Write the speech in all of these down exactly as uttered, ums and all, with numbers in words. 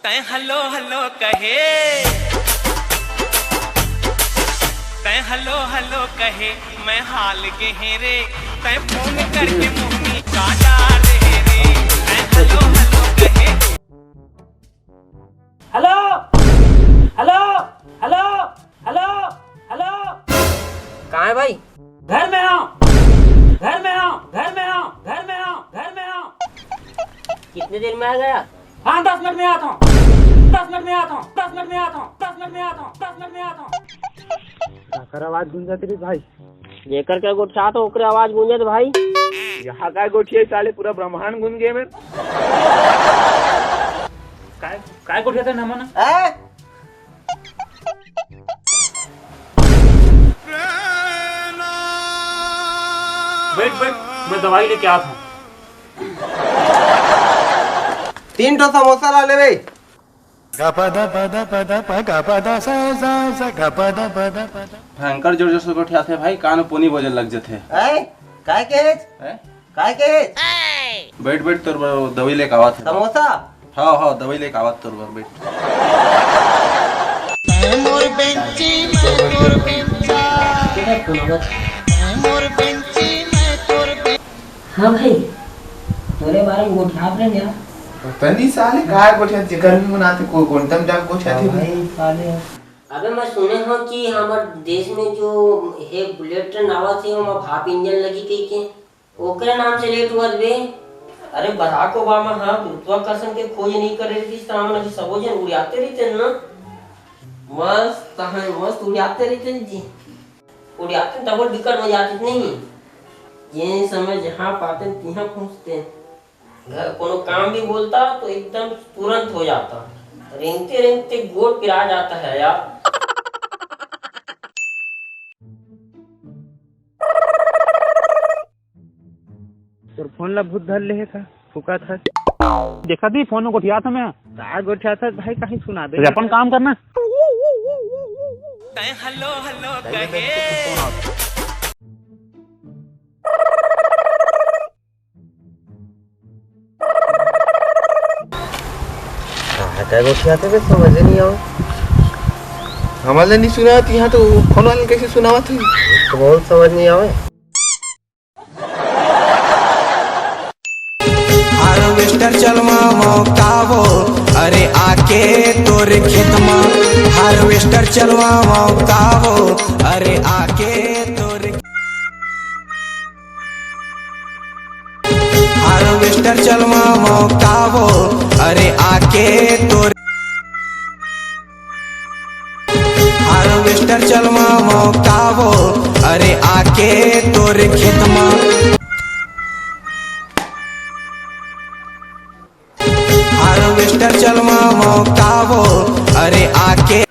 तैं hello hello कहे, तैं हेलो हेलो कहे, मैं हाल गे हे रे। तैं फोन करके मुहनी का डारे रे। तैं हेलो हेलो कहे। Hello, hello, hello, hello, hello. कहाँ है भाई? घर में आओ, घर में आओ, घर में आओ, घर में आओ, घर में आओ। कितने देर में आ गया? हाँ, दस मिनट में आता हूँ, दस मिनट में आता हूँ, दस मिनट में आता हूँ, दस मिनट में आता हूँ, दस मिनट में आता हूँ। काकर आवाज गूंजत रही भाई? जेकर के गोठियात हो, ओकरे आवाज गूंजत भाई। यहाँ काय गोठिया साले, पूरा ब्रह्मांड गूंज गए मेरे। काय, काय गोठियात हे ना मना? हैं? बैठ, बैठ, मैं दवाई लेके आता हूँ। तीन ठो समोसा ला लेवे। भयंकर जोर जोर से गोठियाथे भाई, कान में पोनी बजल लग जथे। हैं? काय कहेच? हैं? काय कहेच? बैठ, बैठ, तोर बर दवाई लेके आवत हे। समोसा? हाँ, हाँ, दवाई लेके आवत तोर बर, बैठ। हाँ भाई, तोरे बारे में गोठियात रहे यार। पता नहीं साले काय गोठियात, जेकर भी मनाथे को कोंटम जाके गोठियाथे भाई। भाई साले। अबे मैं सुने हूँ कि हमर देश में जो हे बुलेट ट्रेन आवत हे, ओमा भाप इंजन लगी कही के, ओकरे नाम से लेट हुआ बे। अरे बराक ओबामा ह गुरुत्वाकर्षण के खोज नहीं करे रहिस त हमन अभी सबो झन उड़ियाते रहितेन ना। मस्त है, मस्त उड़ियाते रहितेन जी। उड़ियाते डबल बिकट हो जाते नहीं। ये समय जहाँ पाते तिहाँ पहुँचते। घर कोनो काम भी बोलता तो एकदम तुरंत हो जाता। रेंगते रेंगते गोड़ पिरा जाता है यार। तोर फोन ला भूत धर ले हे का? फुका था। देखा दी फोन में गोठियात हस मैं। का गोठियात हस भाई, कहीं सुना दे। अपन काम करना। तैं हेलो हेलो कहे। कहाँ का गोठियाथे बे, समझ नहीं आवे। हमन ला नहीं सुनावत, यहाँ तो फोन वाले कैसे सुनावत है? तो बहुत समझ नहीं आवे। हार्वेस्टर चलवा मौका वो, अरे आके तोर खेत मा। हार्वेस्टर चलवा मौका वो, अरे आके तोर। हार्वेस्टर चलवा मौका वो, अरे आके तोर। हार्वेस्टर चलवा मौका वो, अरे आके तोर खेत मा। हार्वेस्टर चलवा मौका वो, अरे आके।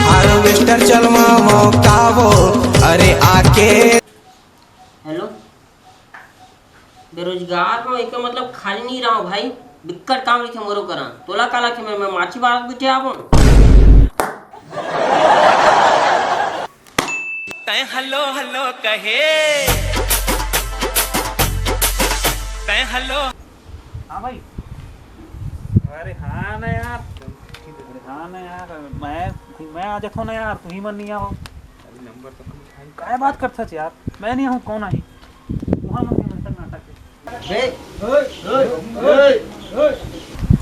हार्वेस्टर चलवा मौका वो, अरे आके। हेलो, बेरोजगार हो, एकर मतलब खाली नहीं रहो भाई, बिक्कट काम रहिथे मोरो करा। तोला का लगथे मैं, मैं माछी मारत बिठे आबो? तैं हेलो हेलो कहे, तैं हेलो। हाँ भाई। अरे हाँ ना यार, अरे हाँ ना यार, मैं, मैं आ जाता हूँ ना यार, तू ही मन नहीं आओ। अभी नंबर तो कम उठाए। काय बात करथस यार, मैं नहीं हूँ, कौन आही? वहाँ मन के नाटक, नाटक है।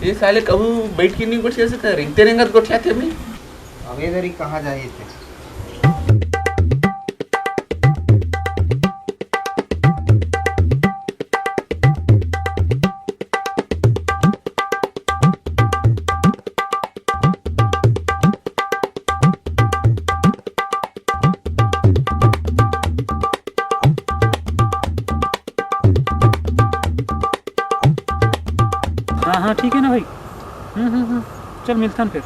ए साले, कभू बैठ के नहीं गोठिया सकता, रेंगते रेंगत गोठियाथे भी। अबे दरी कहाँ जाए थे? हाँ, हाँ, ठीक है ना भाई। हम्म, हम्म, हम्म। चल, मिलथन फिर।